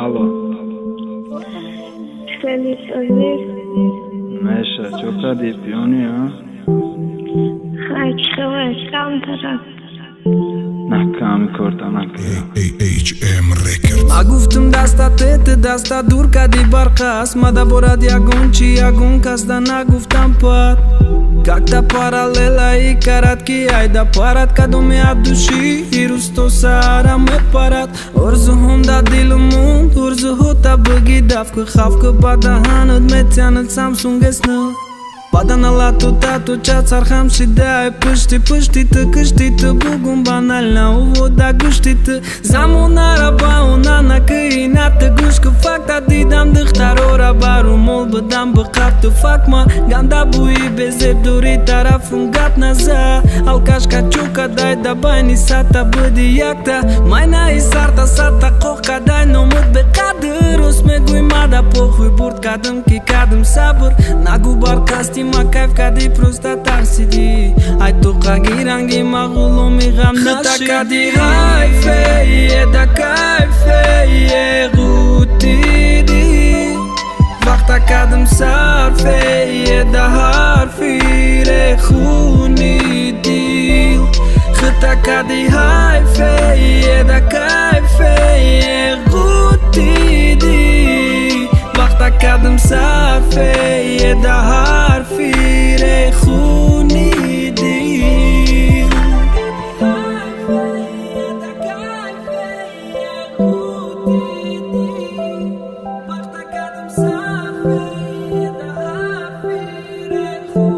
Алло. Хеле созӣ? Меша, чо кардӣ, пьяный, а? Хай, чӣ хабар, камтарак. Наками корта нака. HM Records. Ма гуфтум, даста тете, даста дур кади, барқас мада борад ягон чи, ягон касда нагуфтам. Пат как-то параллела и карат, ки айда парад, кадоме от души ирӯз то саҳара мепарад. Орзуҳом да дилу монд, орзуҳота бигӣ, дафку хавку ба даҳанат метянад Samsung S9. Бадан алату тату чат сархам шидай, пушти пушти ту кушти, ту бугум банально увода гушти, ту замонара баона накӣ на, ту гӯш ку факта. Дидам духтарора барумол будам биқаб, ту фак ма ганда бӯи безеб дури тарафун гап наза. Алкашка чука дай да байни сата буди якта майнаи сарта сата қоқ кадай номуд беқадр. Рост мегӯй, мада похуй, бурд кадам ки кадам сабр нагу бар қасди ма, кайф кади, просто тарсидӣ. Ай тоқаги ранги ма ғуломи ғам нашидӣ, кади ҳайфе да кайфе ғутидӣ, вақта кадам сарфе да ҳарфи рехуни дил, хита кади ҳайфе да кайфе ғутидӣ, вақта кадам сарфе да ҳарфи рехуни дил. Вақта кадам сарфе да ҳарфи рехуни дил.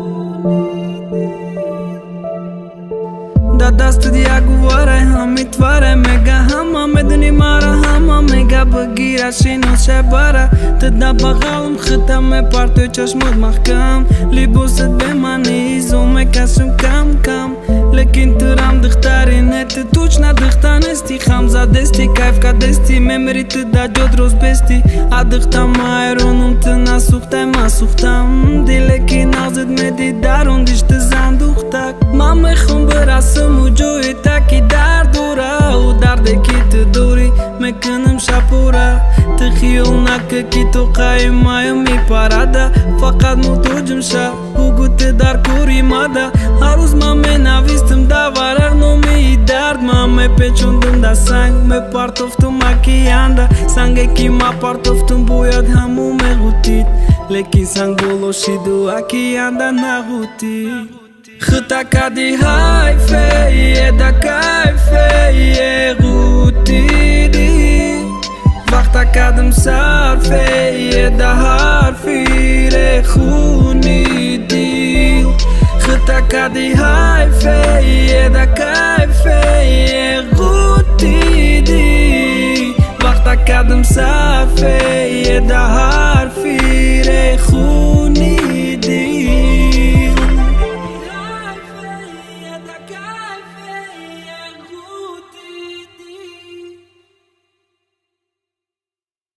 Да дастат як гуварай, ҳами тварай, мега ҳама медуни мара, ҳама мега бигира шинос бара. Ту да бағалам хита мепартой, чашмот маҳкам, либосат бемани изо мекашам кам кам, лекин турам духтари не, ту точно духта нести, хамзадести, кайф кадести, мемри ту да ҷод рост бести. А духта майронум, ту насухтай, ма сухтам, диле ки нағзит меди дарондиш ту зан духтак. Ман мехом бирасиму ҷои таки дард дора, ӯ дарде ки ту дорӣ мекунам шапора. Ту хиёл накӣ, ки тоқаи маю мепарада, фақат муҳтоҷим ша, бугӯ ту дар кори мада. Ҳар рӯз ман менавистам да варақ номи дард, ман мепечондум да санг, мепартофтум океанда. Санге ки ма партофтум, бояд ҳаму меғутид, лекин санг боло шиду океанда нағутид. Хита кади ҳайфе да кайфе ғутидӣ, вақта кадам сарфе да ҳарфи рехуни дил, хита кади ҳайфе да кайфе ғутидӣ, вақта кадам сарфе да ҳарфи рехуни.